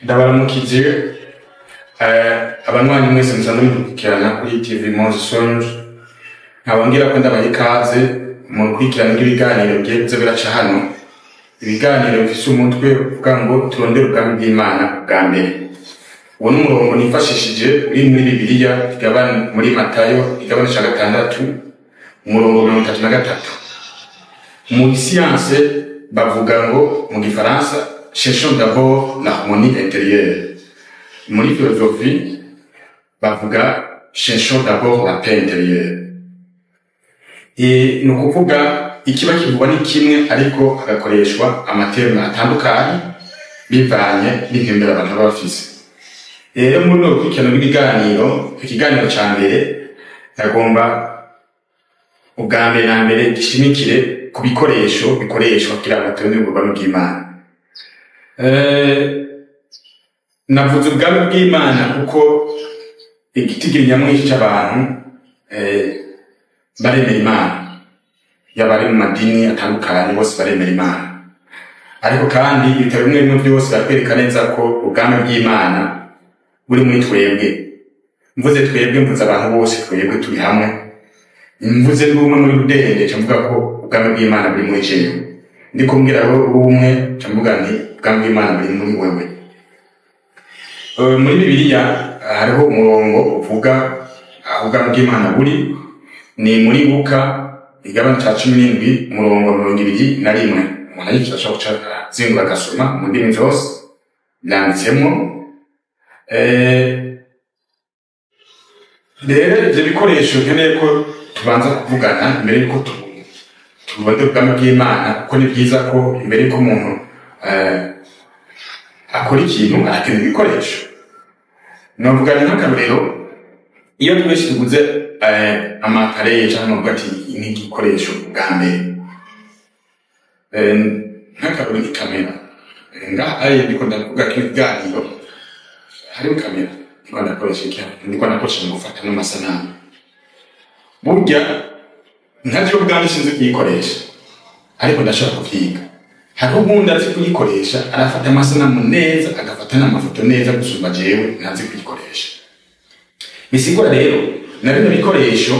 Ndabaramukije abanywanyi mwese musanzwe mukurikirana kuri TV Mose Songe, nkaba ngira ko ndabaha ikaze mu gukurikirana ibiganiro bigiye biza biraca hano, ibiganiro bifise umutwe uvuga ngo turondere ubwami bw'Imana bwa mbere. Uwo ni umurongo nifashishije uri muri Bibiliya, igabane muri Matayo igabane ca 6 umurongo 33. Muri siyanse bavuga ngo mu gifaransa cherchons d'abord l'harmonie intérieure. Muri philosophie bavuga cherchons d'abord la paix intérieure. Ni ukuvuga ikiba kivugwa ni kimwe, ariko hagakoreshwa ama termes atandukanye bivanye n'intumbero abantu baba bafise. Rero muri runo rukurikirane rw'ibiganiro, ikiganiro ca mbere ndagomba ubwa mbere na mbere gishimikire ku bikoresho bikoreshwa kugira ngo turondere ubwami bw'Imana. Navuze ubwami bw'Imana kuko igitigiri nyamwinshi c'abantu baremera Imana, yaba ari mu madini atandukanye bose baremera Imana, ariko kandi ibitabo bimwe bimwe byose biratwereka neza ko ubwami bw'Imana buri muri twebwe. Mvuze twebwe mvuze abantu bose, twebwe turi hamwe. Mvuze ndi umwe muri Rudende, nca mvuga ko ubwami bw'Imana buri muri jewe. Ndiko mbwira uri umwe, nca mvuga nti ubwami bw'Imana buri muri wewe. Muri Bibiliya hariho umurongo uvuga aho ubwami bw'Imana buri, ni muri Luka igabane ca 17 umurongo 21. Umuntu ayica ashobora guca azingura agasoma mu ndimi zose byanditsemwo. Rero ivyo bikoresho nkeneye ko tubanza kuvugana imbere yuko tubone ubwami bw'Imana, kuko ni byiza ko imbere yuko umuntu akora ikintu arakenera ibikoresho. Novuga ni nk'akarorero, iyo twese tuguze ama appareil canke novuga ati nk'igikoresho bwa mbere, nk'akarorero ni kamera. Ngaha aye ndiko ndavuga ko ibiganiro hariho kamera ndiko ndakoresha, iki ndiko ndakoresha mu gufata n'amasanamu. Burya nka jewe ubwanje sinzi kuyikoresha, ariko ndashobora kuvyiga. Hariho uwundi azi kuyikoresha, arafata amasanamu neza, agafata n'amafoto neza gusumba jewe ntazi kuyikoresha. Bisigura rero na bino bikoresho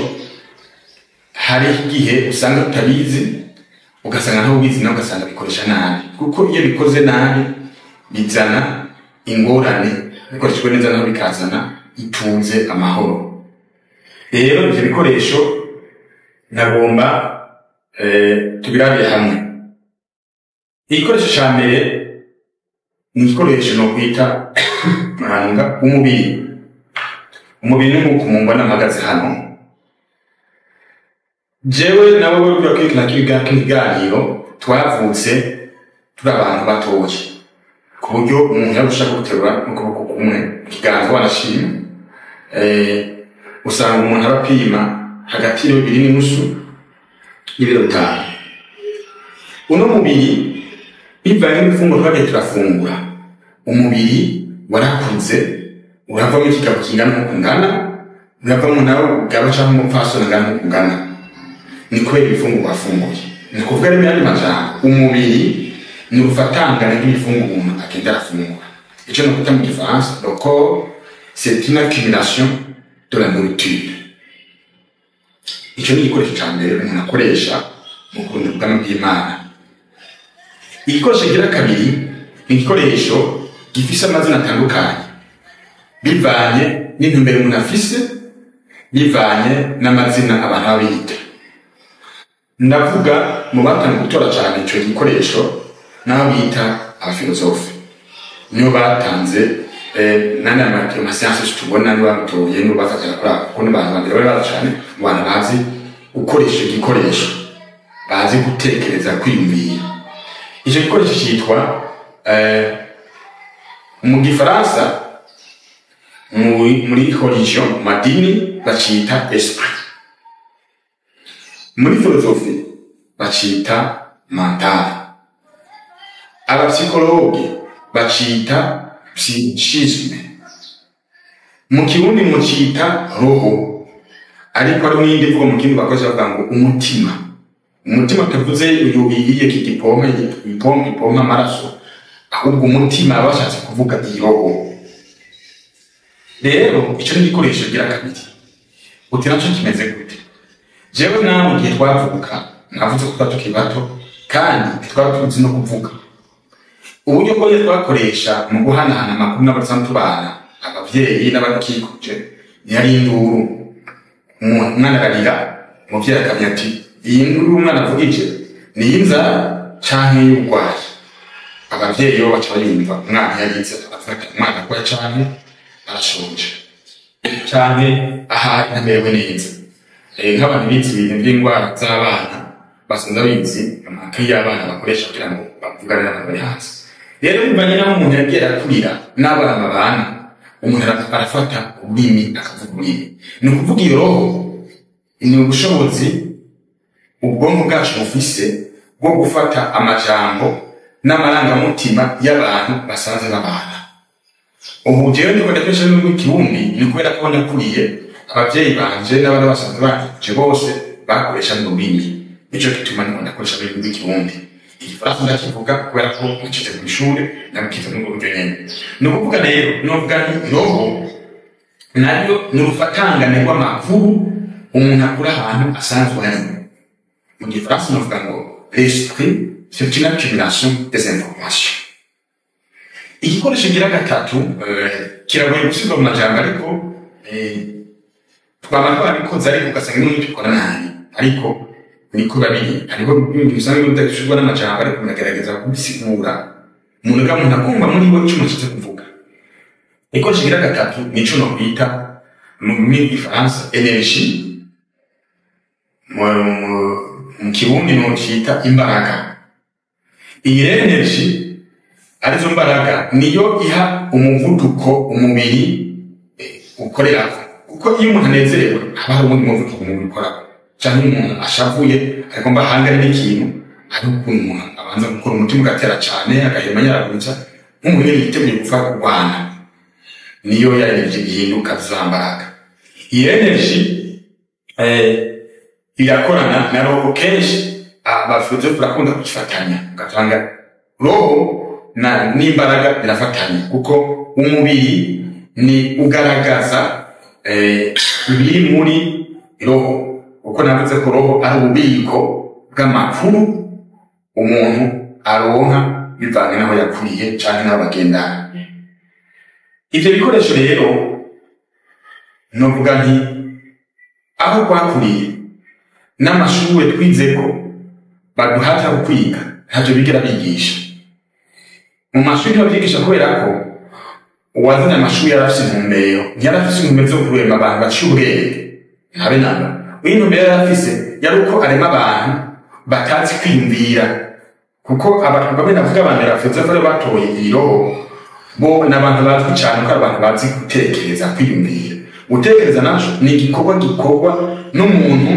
hari igihe usanga tutabizi, ugasanga ntawe ubizi nawe ugasanga bikoresha nabi, kuko iyo bikoze nabi bizana ingorane, bikoreshejwe neza naho bikazana ituze, amahoro. Rero ivyo bikoresho nagomba tubirabire hamwe. Igikoresho ca mbere ni igikoresho nokwita muranga umubiri. Umubiri ni nk'uko mumbona mpagaze hano, jewe nawe wewe urakurikirana kiganiro, twavutse turi abantu batoya, ku buryo umuntu yarusha guterura n'ukuboko kumwe ikiganza wanashima. Usanga umuntu arapima hagati y'ibiro 2.5 n'ibiro 5. Uno mubiri, bivanye n'imfunguro twagiye turafungura, umubiri warakuze, uravamo ikigabo kingana nk'uko ungana, uravamo nawe ugabo canke umupfasoni angana nk'uko ungana. Ni kubera ibifungurwa wafunguye. Ni ukuvuga rero yandi majambo, umubiri ni urufatangane rw'ibifungurwa umuntu agenda arafungura. Ico nokwita mu gifaransa le corps, c'est une accumulation de la nourriture. Ico ni igikoresho ca mbere umuntu akoresha mu kurondera ubwami bw'Imana. Igikoresho kigira kabiri ni igikoresho gifise amazina atandukanye bivanye n'intumbero umuntu afise, bivanye n'amazina abantu baba biyita. Ndavuga mu batangiye gutora cane ico gikoresho n'abo bita abafilozofe, nibo batanze nane ama sciences tubona, nibo bamutoye, nibo bafatira kuri abo, kuko ni abantu ba mbere bari bazi cane mu bantu bazi gukoresha igikoresho, bazi gutekereza, kwiyumvira. Ico gikoresho citwa mu gifaransa, muri religion, mu madini bacita esprit, muri philosophie bacita mental, aba psychologues bacita psychisme, mu Kirundi mucita roho, ariko hariho n'iyindi mvugo mu Kirundi bakoresha bavuga ngo umutima. Umutima utavuze uyu iyiye k'igipompe, ipompe ipompa amaraso, Ahubwo umutima bashatse kuvuga iyi roho. Rero ico ni igikoresho gira kabiri. Uti naco kimeze gute? Jewe nawe igihe twavuka, navuze ko twari tukiri bato kandi twari tuzi no kuvuga. Uburyo bwose twakoresha mu guhanahana amakuru n'abasanzwe tubana, abavyeyi n'abadukikuje, yari induru. Umwana ararira, umuvyeyi akamenya ati iyi nduru umwana avugije ni iy'inzara canke y'ubugwayi. Abavyeyi bo baca bayumva, umwana yarize avuga ati umwana arwaye canke arashonje canke ahari ntamerewe neza. Nk'abantu bize ibintu vy'ingwara z'abana basanzwe bizi amakaye y'abana bakoresha kugira ngo bavugane n'abantu bari hanze. Rero bivanye n'aho umuntu yagiye arakurira n'abana babana, umuntu arafata ururimi akavuga ururimi. Ni ukuvuga iyo roho ni ubushobozi ubwonko bwacu bufise bwo gufata amajambo n'amarangamutima y'abantu basanzwe babana. Ubu jewe ndiko ndakoresha ururimi rw'ikirundi ni kubera ko nakuriye abavyeyi banje n'abana basanzwe banje bose bakoresha ururimi. Nico gituma ndiko ndakoresha ururimi rw'ikirundi. Igifaransa ndakivuga kubera ko nacize kw'ishure, ndakize muri ubwo buryo nyene. Ni ukuvuga rero, novuga nti roho nayo ni urufatangane rw'amakuru umuntu akura ahantu asanzwe ari. Mu gifaransa novuga ngo l'esprit c'est une accumulation des informations. Igikoresho gira gatatu kiragoye gusigura mu majambo, ariko twaba twabikoze ariko ugasanga n'ubu tubikora nabi, ariko niko babiri. Hariho ibintu usanga bidashobora n'amajambo, ariko munagerageza kubisigura umuntu umuntu akumva muri we ico mushatse kuvuga. Igikoresho gira gatatu nico nokwita mu rurimi rw'igifaransa énergie, mu kirundi nocita imbaraga. Iyi rero énergie arizo mbaraga niyo iha umuvuduko umubiri ukorerako. Kuko iyo umuntu anezerewe haba hari uwundi muvuduko umubiri ukorako, canke umuntu ashavuye agomba ahangane n'ikintu, hari ukuntu umuntu abanza gukora umutima ugatera cane, agahema yaraguritsa nk'umuntu nyene yiteguye gupfa kurwana. Niyo ya énergie ihinduka za mbaraga. Iyi énergie irakorana na roho. Kenshi abafilozofe barakunda kugifatanya, ugasanga roho na n'imbaraga birafatanya, kuko umubiri ni ugaragaza ibiri muri roho. Kuko navuze ko roho ari ububiko bw'amakuru umuntu aronka bivanye n'aho yakuriye canke n'aho bagendana. Ivyo bikoresho rero novuga nti aho twakuriye n'amashure twizeko baduhata kwiga ntavyo bigera bigisha. Mu mashuri ntibavyigisha kubera ko uwazanye amashuri yarafise intumbero, ntiyarafise intumbero zo kurema abantu baciye ubwenge, habe namba. Uyu intumbero yarafise yari uko arema abantu batazi kwiyumvira, kuko abantu bamwe navuga abantu barafilozofe aribo batoye iyi roho, bo ni abantu bazwi cane ko ari abantu bazi gutekereza, kwiyumvira. Gutekereza naco ni igikorwa gikorwa n'umuntu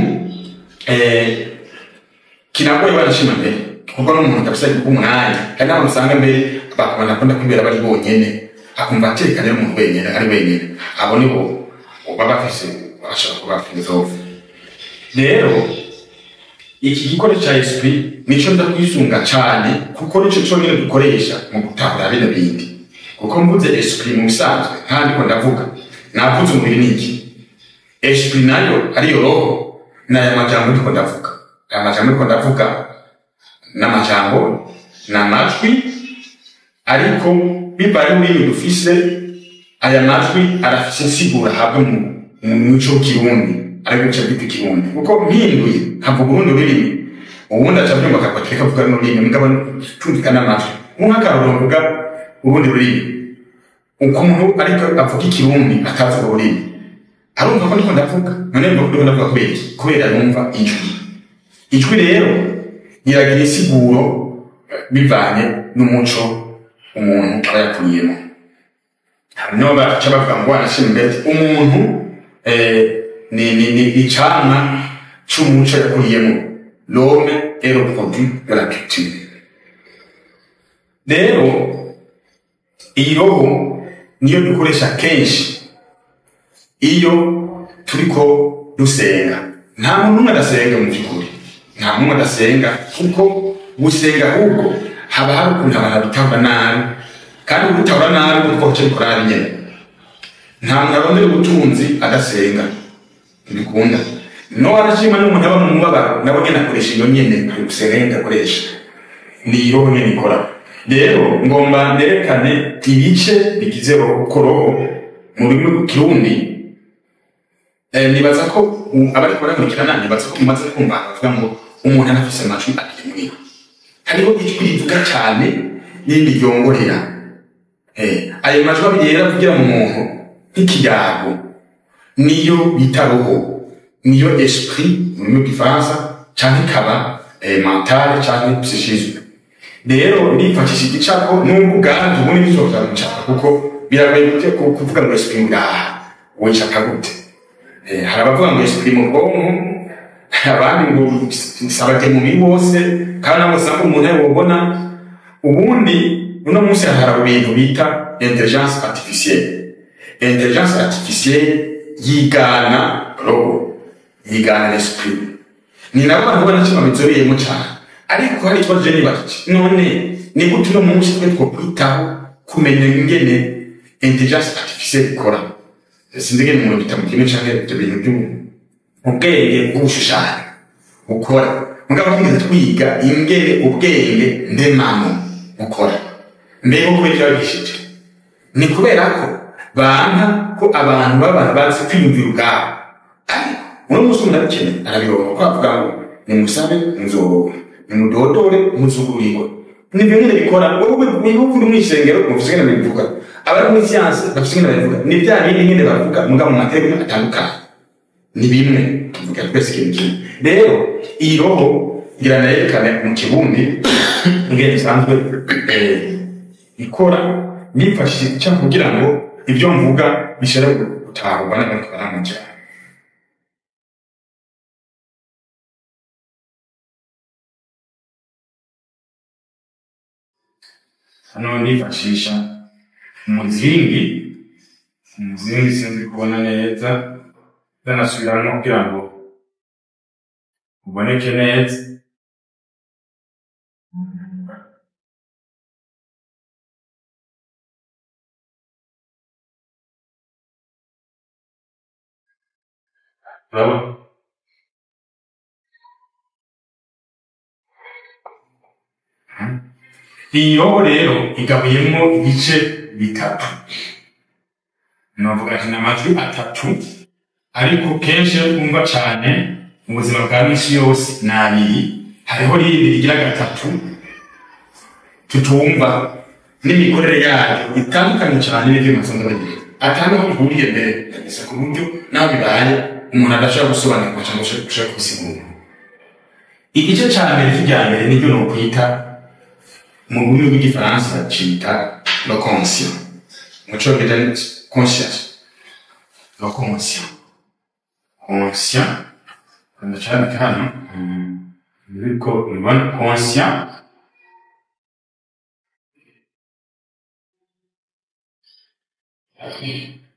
kinagoye, banashima mbere gikorwa n'umuntu kabisa umwanya. Hari n'abantu usanga mbere bakunda kwibera bari bonyene, akumva atekanye n'umuntu wenyene, ari wenyene. Abo nibo baba bafise bashobora kuba filozofe. Rero iki gikoresho ca esprit nico nza kwisunga cane, kuko nico conyene dukoresha mu gutahura bino bindi. Kuko mvuze esprit mu bisanzwe kandi ko ndavuga navuze umubiri niki, esprit nayo ariyo roho, n'aya majambo ndiko ndavuga. Aya majambo ndiko ndavuga n'amajambo n'amajwi, ariko bivaye n'ururimi dufise, aya majwi arafise insiguro ahabwa mu muco w'ikirundi, ariko bica byitwa ikirundi. Kuko mpinduye nkavuga urundi rurimi, ubundi aca abyumva akavuga reka avuga runo rurimi, mugabo tumvikana amajwi. Nk'akarorero mvuga urundi rurimi, ukuntu ariko avuga ikirundi atazi urwo rurimi arumva ko ndiko ndavuga. None ndiko ndavuga kubera iki? Kubera yumva ijwi. Ijwi rero riragira insiguro bivanye n'umuco umuntu aba yakuriyemo. Hanyuma baca bavuga ngo wanashima imbere umuntu ni icamwa c'umuco yakuriyemo. L'homme est le produit de la culture. Rero iyi roho niyo dukoresha kenshi iyo turiko dusenga. Nta muntu n'umwe adasenga mu by'ukuri, nta muntu adasenga, kuko gusenga ahubwo Haba hari ukuntu abantu babitahura nabi, kandi ubitahura nabi kuko bica bikora nabi nyene. Nta muntu arondera ubutunzi adasenga, ntibikunda. No arashima n'umuntu aba mu mubabaro, nabo nyene akoresha iyo nyene, ari gusenga nyene akoresha. Ni roho nyene ikora. Rero ngomba nerekane ibice bigize roho, kuko roho mu rurimi rw'ikirundi, nibaza ko abariko barakurikirana, nibaza ko mumaze kumva bavuga ngo umuntu arafise amajwi abiri muri we. Hariho ijwi rivuga cane n'irindi ryongorera. Ayo majwi abiri rero avugira mu muntu nk'ikiyago, niyo bita roho, niyo esprit mu rurimi rw'igifaransa, canke ikaba mentale canke psychisme. Rero nifashisha igicapo n'ubwo ubwandu ubundi bizoza mu capa, kuko biragoye kuvuga ngo esprit ngaha wicapa gute. Hari abavuga ngo esprit mu bwonko, abandi ngo sabate mu mubiri wose, kandi nabo usanga umuntu ariwe wobona. Ubundi uno munsi hari ibintu bita intelligence artificielle. Intelligence artificielle yigana roho, yigana l'esprit. Ni nabo bantu ubona ko babizobereyemo cane. Ariko hari ikibazo je nibajije, none ni gute uno munsi twe twokwitaho kumenya ingene intelligence artificielle ikora? Sinzi ingene umuntu bita mu kintu canke ivyo bintu ubwenge bw'ubushushanya bukora, mugabo twigeze twiga ingene ubwenge ndemano bukora. Mbega uko byabishije ni kubera ko banka ko abantu b'abantu bazi kwiyumvira ubwabo. Ariko uno munsi umuntu abikeneye arabironka, kuko avuga ngo nimusabe muzoronka, nimudodore muzugurirwe. Nibyo nyene bikora. Wowe niba uri mw'isengero mufise ingene babivuga, abari muri siyanse bafise ingene babivuga, ni bya bindi nyene bavuga mugabo mu mateka atandukanye, ni bimwe tuvuga twese ikintu kimwe. Rero iyi roho ngira nayerekane mu Kirundi ingene isanzwe ikora, nifashishije ica kugira ngo ibyo mvuga bishobore gutahurwa n'abariko barankurikirana. Hano nifashisha umuzingi, umuzingi sinzi kubona neza, ndanasubiramwo kugira ngo uboneke neza. Urabona? Iyi roho rero igabuyemwo ibice bitatu. Novuga ati ni amajwi atatu, ariko kenshi iyo twumva cane mu buzima bwa misi yose ni abiri. Hariho irindi rigira gatatu tutumva, n'imikorere yayo itandukanye cane n'ivyo masomo bagira. Atari aho bihuriye mbere kabisa, ku buryo naho bibaye umuntu adashobora gusobanukirwa canke gushobora kubisigura. Igice ca mbere c'irya mbere niryo nokwita mu rurimi rw'igifaransa bacita le conscient, mu congereza ni conscious. Le conscient, conscient, ndacandika hano biriko ubibona, conscient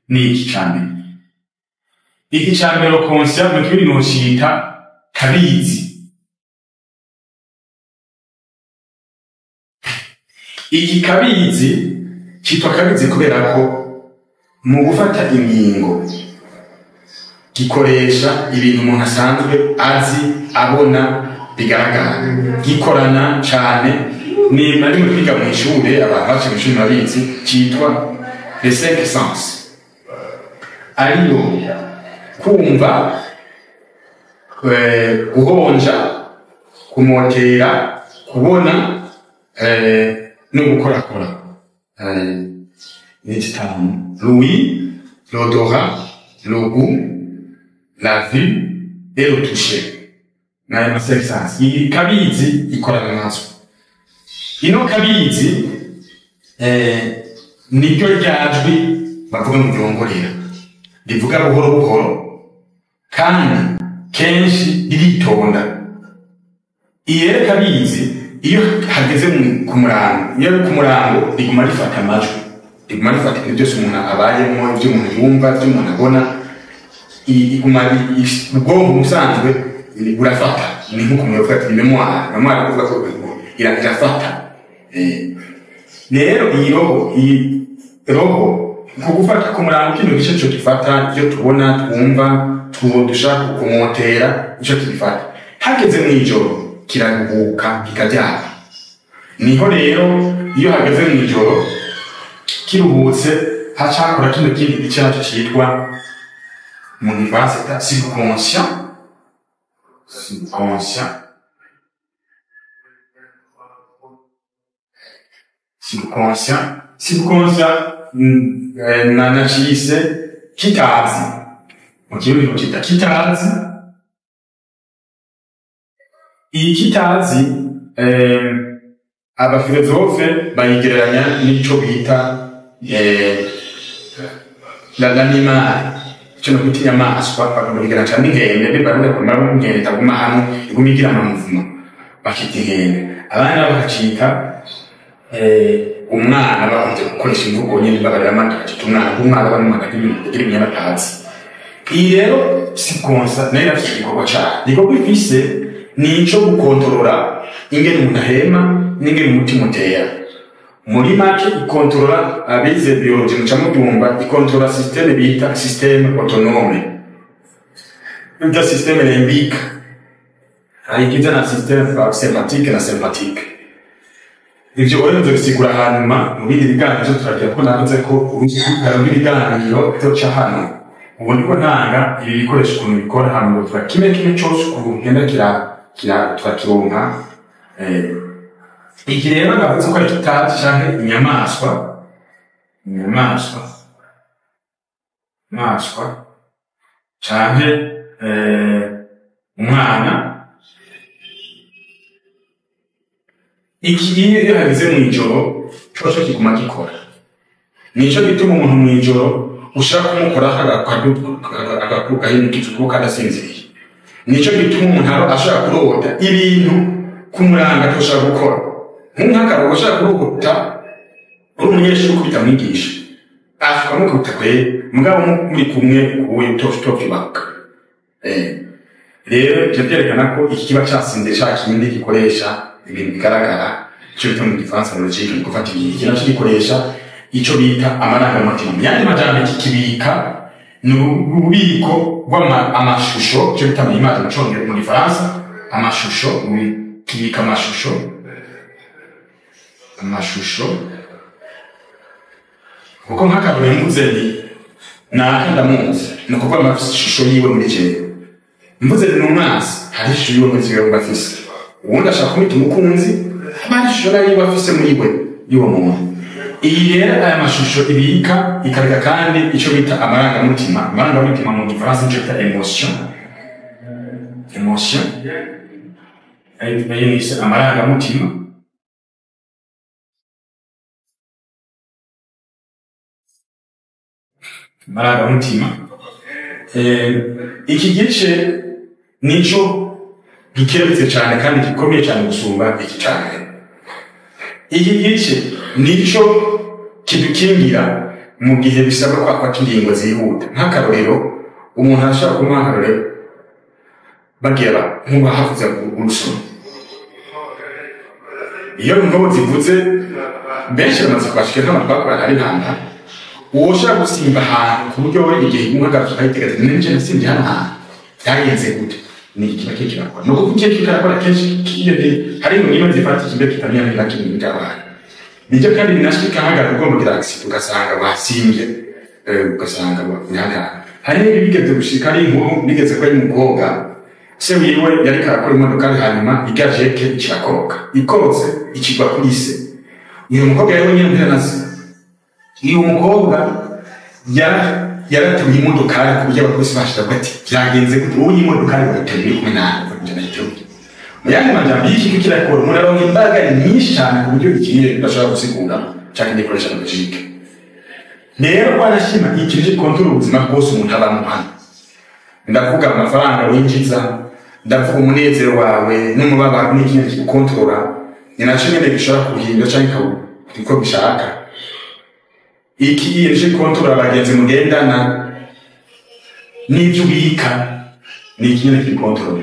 ni iki ca mbere. Iki ca mbere conscient mu kirundi nocita kabizi. Iki kabizi citwa kabizi kubera ko mu gufata ingingo gikoresha ibintu umuntu asanzwe azi, abona, bigaragara, gikorana cane. Ni nari mu kwiga mw'ishure, abantu baciye mw'ishure murabizi, citwa les cinq sens, ariyo kumva, guhonja, kumotera, kubona, no gukorakora. Ni zitanu: l'ouïe, l'odorat, le goût, la vue et le toucher. Nayo ma cinq sens. Iyi kabizi ikorana nazo. Ino kabizi niryo ryajwi bavuga mu ryongorera, rivuga buhoro buhoro kandi kenshi riritonda. Iyi rero kabizi iyo hageze ku murango, iyo ari ku murango riguma rifata amajwi, riguma rifata ibintu byose umuntu abayemo, ibyo umuntu yumva, ibyo umuntu abona. Iguma ubwonko busanzwe burafata, ni nk'uko umuntu avuga ati mémoire, mémoire kuvuga ko irafata. Rero iyi roho kugufata ku murango, kino gice cyo gifata iyo tubona, twumva, dushaka kumotera, ico kibifata. Hageze mw'ijoro kiraruhuka, kikaryama. Niho rero iyo hageze mw'ijoro kiruhutse, hacakora kino kindi gice naco citwa mu gifaransa subconscient. Subconscient nacise kitazi, mu kirundi cita kitazi. Iyi kitazi abafilozofe bayigereranya n'ico bita l'animal, ico no kwita inyamaswa, bakunda kuyigereranya cane n'inkende. Bibarunda kumara inkende itaguma hamwe, iguma igira amamuvuma, bakita inkende. Abandi nabo bakacita umwana, bakunze gukoresha imvugo nyene babarira amata, bakacita umwana, kuko umwana aba n'umwana agira ibinyana atazi. Iyi rero subconscient nayo irafise igikorwa cayo. Igikorwa ifise ni ico gukontorora ingene umuntu ahema n'ingene umutima utera. Muri make ikontorora, abize biologie muca mubyumva, ikontorora système bita système autonome, bita système limbique, ayigize na système sympathique na sympathique. Ivyo rero nzobisigura hanyuma mu bindi biganiro turagira, ko navuze ko urugero rw'ibiganiro byoca hano. Ubu ndiko ntanga ibi bikoresho ukuntu bikora, hanyuma tuba kimwe kimwe cose ukuntu kigenda turakironka. Iki rero navuze ko ari kitazi canke inyamaswa canke umwana. Iki iyo hageze mw'ijoro coco kiguma gikora. Nico gituma umuntu mw'ijoro ushaka kumukoraho agahindukiza ukuboko adasinziriye. Nico gituma umuntu aba ashaka kurota ibintu kumuranga atoshaka gukora. Nk'akarorero, ushaka kurota uri umunyeshuri ukubita mwigisha, ashaka mukubita kwe, mugabo muri kumwe kuwe utovyubaka. Rero ivyo vyerekana ko iki kiba casinze ca kindi gikoresha ibintu bigaragara, ico bita mu gifaransa logique, ni gufata ibintu. Iki naco gikoresha ico bita amarangamutima. Mu yandi majambo, iki kibika ni ububiko bw'amashusho, ico bita mu image mu congereza, mu gifaransa amashusho, kibika amashusho. Kuko nk'akarorero mvuze nti naka ndamuzi, ni ukuvuga amashusho yiwe muri jewe. Mvuze ni umwansi, hari ishusho yiwe muri jewe afise. Uwundi ashaka kumwita umukunzi, haba hari ishusho nayo yiwe afise muri we y'uwo muntu. Iyi rero aya mashusho ibika, ikabika kandi ico bita amarangamutima. Amarangamutima mu gifaransa nico bita emotion. Emotion ayo nise amarangamutima. Amarangamutima. Iki gice nico gikerebutse cane kandi gikomeye cane gusumba iki cane. Iki gice nico kidukingira mu gihe bisabwa ko afata ingingo zihuta. Nk'akarorero, umuntu arashobora kumuha akarorero bagira nk'ubahavuza urusoro. Iyo inkoho zivuze, benshi bamaze kuhashika nk'abantu bakora hari intambara, uwoshobora gusimba ahantu ku buryo we igihe umuhagaritse ukahitega ati ninjye nasimvye hano hantu byagenze gute, ni iki kiba kiriko kirakora. Ni ukuvuga ikiba kiriko kirakora kenshi hari ibintu bimwe zifata ikimbe kitamenya niba kiri mu by'abantu. Nibyo kandi binashika ahagarara ugomba kugira accident ugasanga wasimvye, ugasanga wahagarara. Hari n'ibigeze gushika ari inkuru bigeze ko ari umukobwa, se wiwe yariko arakora imodoka, hanyuma igajeke ikirakoroka, ikorotse ikigwa kuri se. Uyu mukobwa yari wenyine muhira na se. Uyu mukobwa yaratuye imodokari ku buryo abapolisi bashira ati byagenze gute, wowe imodokari wayiteruye uri kumwe nawe kugira ngo ayiteruye. Mu yandi majambo, iyo iki kirakora umuntu aronka imbaraga nyinshi cyane ku buryo ikintu kidashobora gusigura canke gikoresha logique. Rero wanashima ikintu gikontorora ubuzima bwose umuntu abamo hano. Ndavuga amafaranga winjiza, ndavuga umunezero wawe n'umubabaro n'ikintu kigukontorora, ni naco nyene gishobora kuguhindura canke uko bishaka. Iki iyo gikontorora abagenzi mugendana n'ivyo ubika, ni ikintu kibikontorora.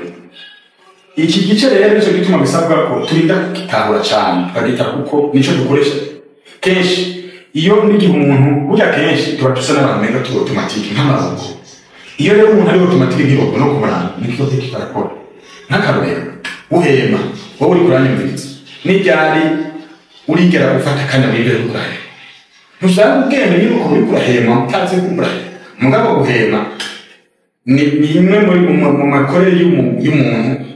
Iki gice rero nico gituma bisabwa ko turinda kukitahura cane, tukagita kuko nico dukoresha kenshi. Iyo n'igihe umuntu burya kenshi tuba dusa n'abantu menga turi automatique nk'amarongo. Iyo rero umuntu ari automatique nk'irongo no kumurana niko kikarakora. Nk'akarorero, uhema wowe uri kuranyumviriza, n'iryari urigera gufata akanya wibere kurahema, ntusanga ubwenge nyine uko uri kurahema utazi ko urahema. Mugabo guhema ni imwe muri mu makorere y'umuntu,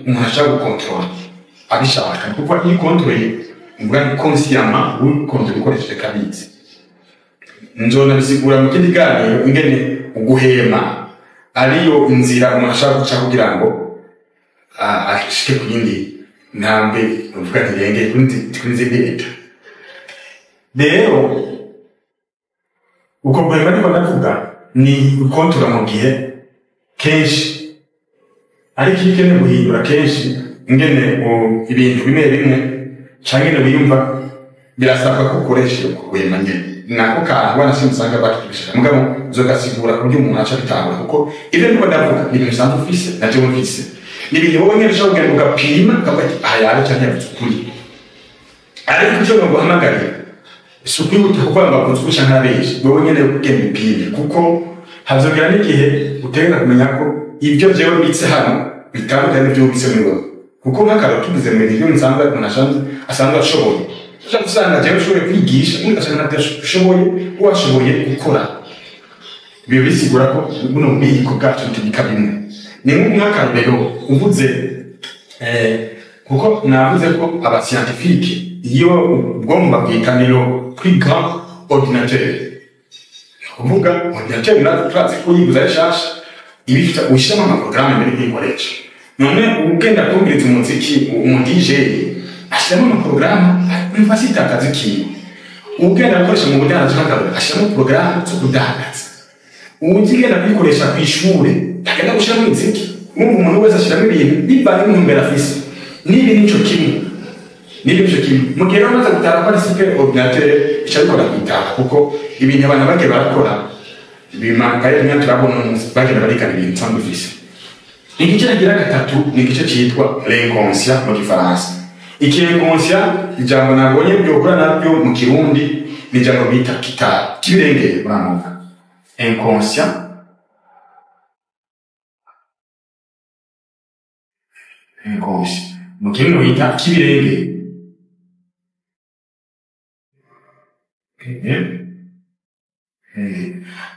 umuntu ashaka gukontorora abishaka, kuko iyo ukontoreye uvuga ni consciemment ukontorora ukoresheje kabizi. Nzona bisigura mu kindi kiganiro ingene uguhema ariyo inzira umuntu ashaka guca kugira ngo ashike ku yindi ntambwe, uvuga ntirengeye kuri zindi leta. Rero uko guhema niko ndavuga ni ukontorora mu gihe kenshi, ariko iyo ukeneye guhindura kenshi ingene ibintu bimwe bimwe canke ingene wiyumva, birasabwa ko ukoresha uko guhema nyene. Nako kantu wanashimye usanga bakibishaka, mugabo uzogasigura ku buryo umuntu aca abitahura, kuko ivyo ndiko ndavuga ni ibintu usanzwe ufise na jewe mfise, ni ibintu wowe nyene ushobora kugenda ugapima ukavuga ati aha yabe canke yavuze ukuri. Ariko ico noguhamagarira si ukwihuta kuvuga ngo akunze ukuri canke arabesha, wowe nyene ugenda upime, kuko hazogera n'igihe utegereza kumenya ko ibyo jewe mbitse hano bitandukanye n'ivyo ubitse muri wowe. Kuko nk'akarorero tuvuze mu bintu nsanzwe umuntu asanzwe ashoboye, ushobora gusanga jewe ushoboye kwigisha, undi ugasanga ntabyo washoboye gukora. Ibyo bisigura ko buno bubiko bwacu butubika bimwe. Ni nk'akarorero uvuze, kuko navuze ko abascientifique iyo ubwonko babwita ni le plus grand ordinateur. Kuvuga ordinateur natwe turazi ko uyiguze ari nshasha, iba ifite ushyiramo amaporogaramu mbere kuyikoresha. None ugenda kumviriza umuziki, umu DJ ashyiramo amaporogaramu umva asitakaza ikintu. Ugenda gukoresha mu budandaji nk'akarorero ashyiramo porogaramu zo kudandaza. Ugenda kuyikoresha ku ishure agenda gushyiramo imiziki. Urumva umuntu wese ashyiramo ibintu bivanye n'intumbero afise. N'ibi nico kimwe. N'ibi nico kimwe. Mu gihe rero umaze gutaha ko ari super ordinateur, ica bikora kwitaha, kuko ibintu abantu bagiye barakora bimakaye rimwe turabona umunsi bagenda barikana ibintu nsanzwe ufise. Igice kigira gatatu ni igice citwa l'inconscient mu gifaransa. Iki inconscient, ijambo nabonye ryokora naryo mu Kirundi, ni ijambo bita kitari kibirengeye muramuka. Inconscient inconscient mu Kirundi bita kibirengeye.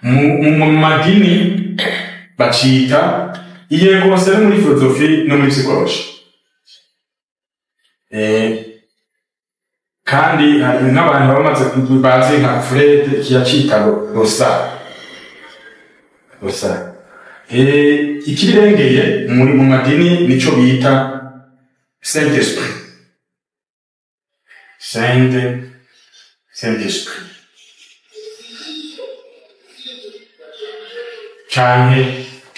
Mu madini bacita iyi inconscient muri philosophie no muri psychologie. Kandi hari n'abantu bamaze bazi nka Fred kiyacita rosa. Rosa. Ikibirengeye muri mu madini nico bita Saint Esprit. Saint Esprit. Canke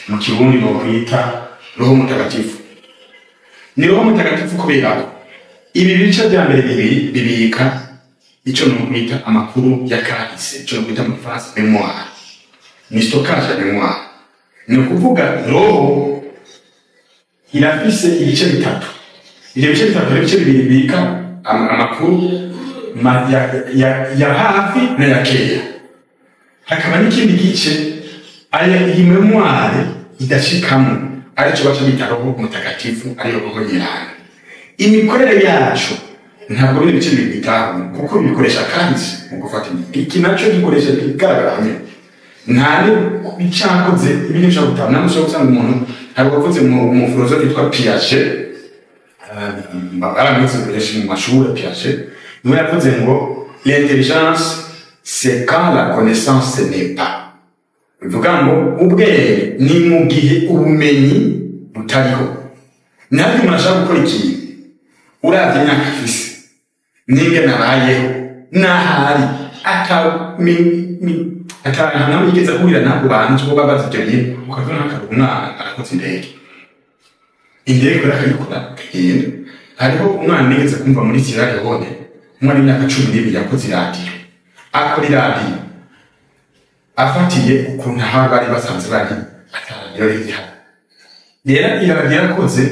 mu Kirundi bokwita Roho Mutagatifu. Ni Roho Mutagatifu kubera ko ibi bice bya mbere bibiri bibika ico nokwita amakuru ya kahise, ico nokwita mu Gifaransa mémoire. Ni stockage ya mémoire. Ni ukuvuga roho irafise ibice bitatu. Ivyo bice bitatu ni ibice bibiri bibika amakuru ya hafi na ya kera. Hakaba n'ikindi gice aya iyi mémoire idashikamo, arico baca bita Roho Mutagatifu, ariyo Roho Nyiranga. Imikorere yacu ntabwo bino bice bibiri bitaho, kuko bikoresha kandi mu gufata imiti. Iki naco gikoresha bigaragara hamwe. Nta n'icakoze ibintu bishobora gutaha. Namwe ushobora gusanga umuntu hari uwavuze mu philosophe yitwa Piaget, baramwize benshi mu mashuri Piaget, niwe yavuze ngo l'intelligence c'est quand la connaissance n'est pas. Bivuga ngo ubwenge ni mu gihe ubumenyi butariho. Ntabwo umuntu ashobora gukora ikintu uravye imyaka afise n'ingene abayeho n'ahari ata yigeze ahurira n'abo bantu bo babaza ibyo bintu, ukabona nk'akaruru umwana arakoze indege. Indege kubera akayikora akagenda. Hariho umwana nigeze kumva muri Sierra Leone, umwana w'imyaka 12 yakoze iradiyo. Akora iradiyo afatiye ukuntu aho bari basanzwe bari ataradiyo yari ihari. Rero iradiyo yarakoze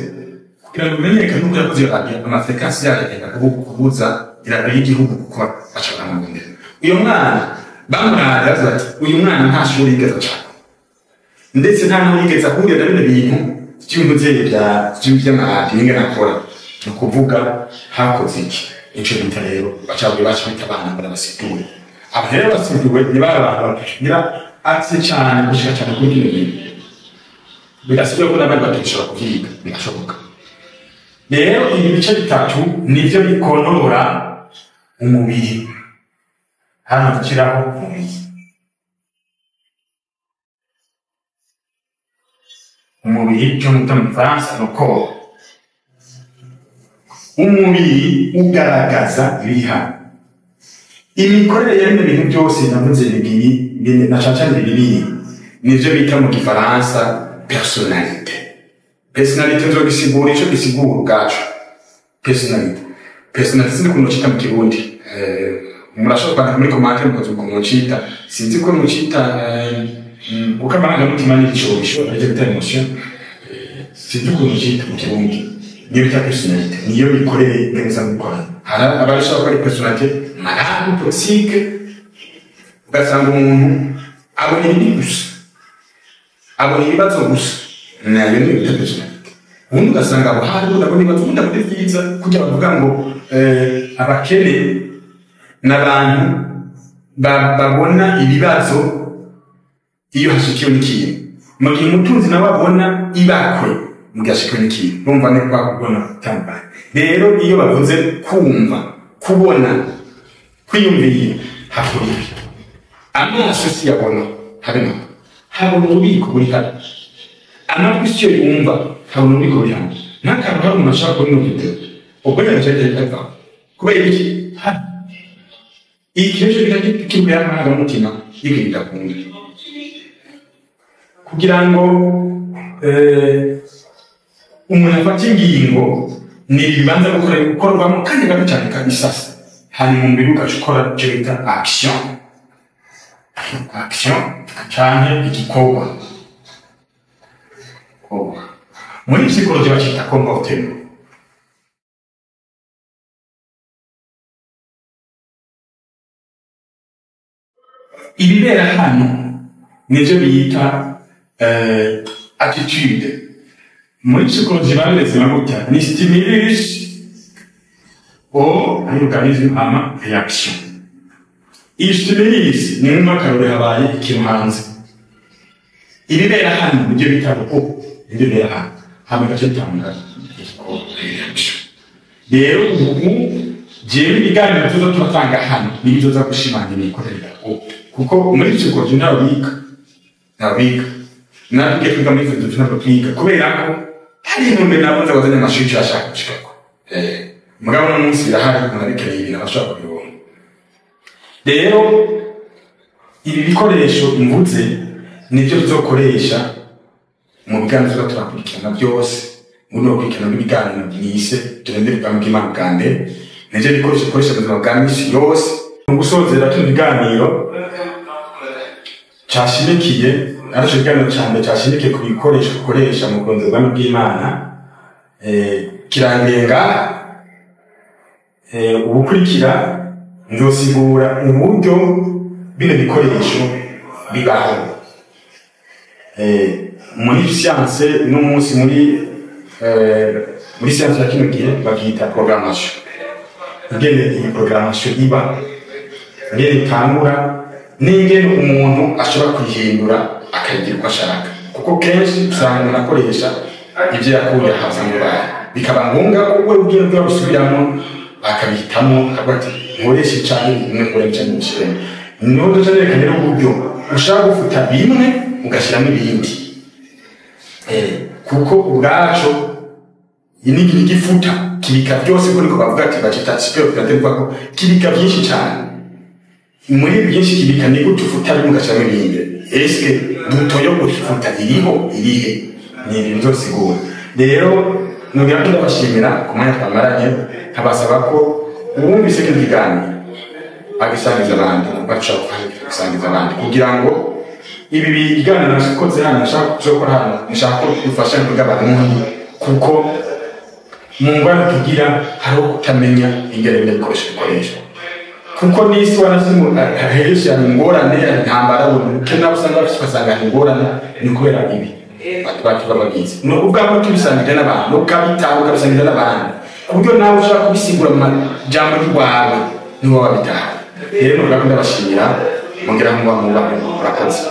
Kugira ngo bimenyekane uko yakoze iyo radiyo, ama fréquences yayo agenda kubuza iradiyo y'igihugu gukora, baca baramurondera. Uyu mwana bamurara bavuga bati uyu mwana nta shuri yigeze acako, ndetse nta naho yigeze ahurira na bino bintu by'umuvyeyi vy'amaradiyo ingene akora. Ni ukuvuga hakoze iki? Ico bita rero bacaguye baca bita abana barabasigure. Aba rero basiguwe ni ba bantu bagira atse cyane gushika cyane kuri kino bintu. Bidasigura ko n'abandi batashobora kuvyiga, birashoboka. Rero ibi bice bitatu nivyo bikontorora umubiri. Hano dushyiraho umubiri. Umubiri cyo mu Gifaransa le corps. Umubiri ugaragaza ibiri hano. Imikorere ya bino bintu byose navuze bibiri, na cane cane bibiri, nivyo bita mu Gifaransa personnalité. Personnalité nzogisigura ico gisigura ubwaco. Personnalité. Personnalité sinzi ukuntu bacita mu Kirundi. Murashobora kwandika muri commentaire mukaza ukuntu mucita. Sinzi ko mucita, kuko amarangamutima ni ico, arivyo bita émotion. Sinzi ukuntu mucita mu Kirundi. Niyo bita personnalité. Niyo mikorere neza gukora. Hari abashobora kuba ari personnalité malade, toxique, ugasanga umuntu abona ibibi gusa, abona ibibazo gusa, nayo niyo bita personnalité. Ubundi ugasanga abo hari ubundi abona ibibazo, ubundi abona ibyiza, kugira bavuga ngo abakene n'abantu babona ibibazo iyo hashikiwe n'ikintu, mu gihe umutunzi nawe abona ibakwe mu gihe hashikiwe n'ikintu. Urumva ni kwa kubona gutandukanye. Rero iyo bavuze kumva, kubona, kwiyumvira, hakora ibi. Amaso si yabona, habe na habona ububiko buri hano. Amatwi si yo yumva, habona ububiko buri hano. N'akantu hari umuntu ashaka kubona video, ubwo nyine agace kava. Kubera iki? Hano. Iki rero bita kiri y'amarangamutima, iki bidakunda. Kugira ngo umuntu afate ingingo, ni ibibanza gukorwamo kandi gato cyane kabisasa. Hanyuma umubiri ugaca ukora icyo bita action. Action canke igikorwa. Muri psychologie bacita comportement. Ibibera hano nivyo bita attitude. Muri psychologie bareretse gutya ni stimulus au organisme ama réaction. Iyi stimulus ni nk'akarore habaye ikintu hanze. Ibibera hano nivyo bita o, nivyo bibera hano. Hama gace bitanga réaction. Rero ubu jewe ibiganiro tuzo turatanga hano nibyo tuza gushimangira imikorere o, kuko muri psychologie ntawe biga. Ntawe biga. Natwe twiga muri philosophie ntabwo twiga kubera ko hari intumbero nabonze wazanye amashuri ashaka gushikako. Mugabo no munsi birahari umuntu abikeneye ibintu abashaka kubibona. Rero ibi bikoresho mvuze nivyo tuzokoresha mu biganiro tuza turakurikirana byose, muri no gukurikirana ibiganiro byise turendere ubwami bw'Imana bwa mbere, nivyo bikoresho dukoresha mu buzima bwa misi yose. Mu gusozera kino kiganiro cashimikiye, arico kiganiro ca mbere cashimikiye ku bikoresho dukoresha mu kurondera ubwami bw'Imana, kirangiye ngaha. Ubukurikira nzosigura uburyo bino bikoresho bibaho. Muri science no munsi muri science ya kino gihe bavyita programmation. Ingene iyi programmation iba, ingene itangura, n'ingene umuntu ashobora kuyihindura akayigira uko ashaka. Kuko kenshi usanga umuntu akoresha ivyo yakuye ahaza mu bantu, bikaba ngombwa ko we ubwiwe bwa busubiramo akabihitamo, akavuga ati nkoreshe cane bimwe, nkoreshe cane bishiremo. Niho duca nerekana rero uburyo ushaka gufuta bimwe ugashiramo ibindi. Kuko ubwaco inigi n'igifuta kibika byose, ko niko bavuga ati bacita super operateur, ko kibika byinshi cyane. Muri byinshi kibika ni gute ufuta bimwe ugashiramo ibindi? Eske buto yo gufuta iriho irihe? Ni ibintu nzosigura. Rero nongera ko ndabashimira ku mwanya twamaranye, nkabasaba ko uwumvise kino kiganiro agisangiza abandi, bashobora gusangiza abandi kugira ngo ibi biganiro nakoze hano, nashaka kuzokora hano, nshaka ko bifasha imbaga y'abarundi, kuko Mu ngwara tugira hariho kutamenya ingene bino bikoresho bikoreshwa, kuko n'isi wanasimu henshi hari ingorane, hari intambara, ubukene, nabo usanga bafite, ugasanga hari ingorane, ni kubera ibi batuba babizi. Ni ukuvuga ko tubisangije n'abantu, ukabitanga, ukabisangiza n'abandi, ku buryo nawe ushobora kubisigura mu majambo y'iwawe niwo wabitaha. Rero nuvuga ko ndabashimira, mongera muba mubahe, murakoze.